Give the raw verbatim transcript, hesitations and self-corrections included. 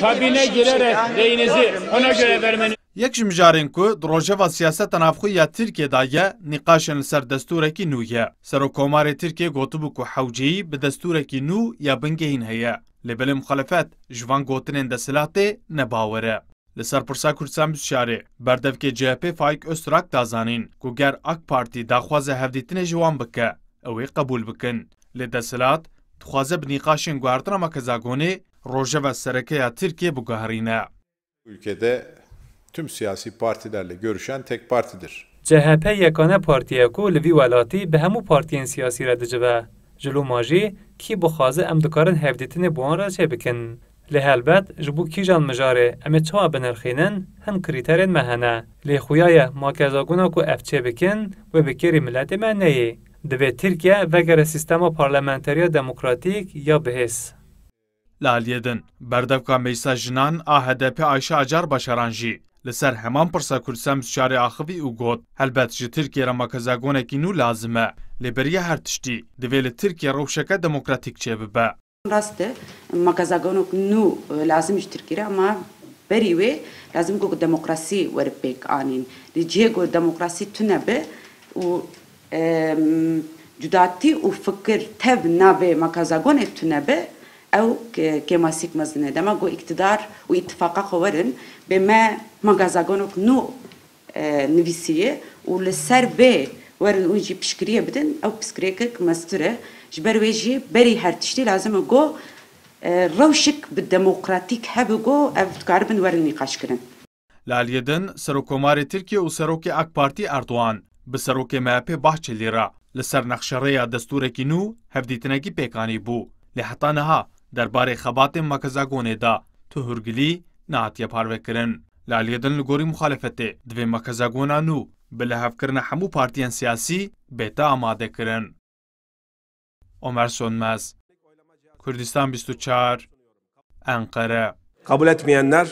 Kabine gelerek reyinizi ona göre vermeniz. Yek ji mijarên ku di rojeva siyaseta navxwe ya Tirkiyê de ye, nîqaşên li ser destûrekî nû ye. Serokkomarê Tirkiyê gotibû ku hewceyî bi destûrekî nû ya bingehîn heye. Lê belê muxalefet ji van gotinên desthilatê ne bawer e. Li ser pirsa Kurdistan Mistûşarê, berdevkê C H P Faik Öztrak da zanîn ku ger AK Partî daxwaza hevdîtinê ji wan bike, ew ê qebûl bikin. Lê desthilat dixwaze bi nîqaşên guhertina Makezagonê rojeva sereke ya Tirkiyê biguherîne. Ülkede tüm siyasi partilerle görüşen tek partidir. C H P yekane partî ye ku li vî welatî bi hemû partiyên siyasî re dicive. Ji loma jî kî bixwaze em dikarin hevdîtinê bi wan re çêbikin. Lê helbet ji bo kîjan mijarê em ê çawa binirxînin, hin krîterên me hene. Lê xuya ye makezagona ku ev çêbikin wê bi kêrî miletê me neyê. Divê Tirkiye vegere sîstema parlamenteriya demokratîk ya bihêz. Li aliyê din, berdevka Meclisa Jinan a H D P Ayşe Acar Başaran jî li ser heman pirsa Kurdistan Mistûşarê axivî û got, helbet ji Tirkiyê re makezagonekî nû lazim e, lê beriya her tiştî divê li Tirkiyê rewşeke demokratîk çêbibe. Rast e, makezagonok nû, e, lazim ji Tirkiyê re, ama berî wê lazim ku demokrasî were pêk anîn. Li cihê ku demokrasî tune be û, em, cudatî û fikir tev navê makezagonê tune be, ew ke-, kêmasîk mezin e. Dema ku îktidar û îtifaqa xwe werin, bê me makezagonok nû e, nivîsiye û li ser vê werin û jî piştgiriyê bidin, ew piştgirêkek mestir e. Ji ber wê jî berî her tiştî lazim e ku, e, rewşik bi demokratîk hebe ku ev dikaribin werin nîqaşkirin. Li aliyê din, Serokkomarê Tirkiye û Serokê AK Partî Erdogan bi Serokê M H P Bahçelî re li ser nexşerêya destûrekî nû hevdîtinekî pêk anîbû. Lê heta niha derbarê xebatên makezagonê de tu hûrgilî nehatiye parvekirin. Li aliyê din li gorî muxalefetê divê makezagona nû bi lihevkirina hemû partiyên siyasî bête amadekirin. Omer Sönmez, Kurdistan bîst û çar, Enqere. Kabul etmeyenler